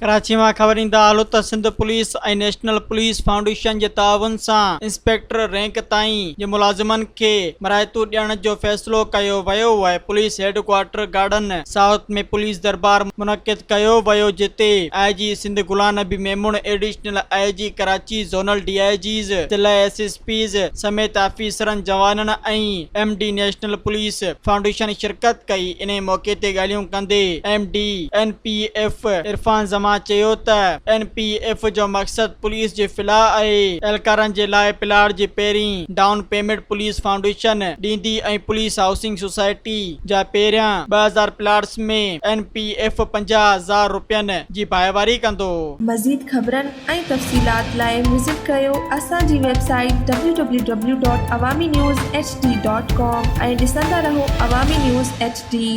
ڪراچي مان خبر ڏيندا هلو ته Sindh police ۽ national police foundation جي تعاون سان انسپيڪٽر رينڪ تائين جي ملازمن کي مراعتون ڏيڻ جو فيصلو ڪيو ويو آهي. Police head quarter garden south ۾ police دربار منعقد ڪيو ويو جتي آء جي Sindh Ghulam Nabi Memon, additional I G Karachi, zonal D I Gs, ضلعي ايس ايس پيز سميت آفيسرن، جوانن ۽ M D national police foundation شرڪت ڪئي. انهي موقعي تي ڳالهيون ڪندي M D N P F Irfan Zaman چيو ته اين پي ايف جو مقصد پوليس جي فلاح آهي، اهلڪارن جي لاء پلاٽ جي پهرين ڊائون پيمينٽ پوليس فائونڊيشن ڏيندي ۽ پوليس هائوسنگ سوسائٽي جا پهريان 2000 پلاٽس ۾ اين پي ايف 50,000 رپين جي ڀائيواري ڪندو. مزيد خبرن ۽ تفصيلات لاء وزٽ ڪريو اسان جي website W W W dot Awami news H D dot com ۽ ڏسندا رهو عوامي نيوز ايڇ ڊي.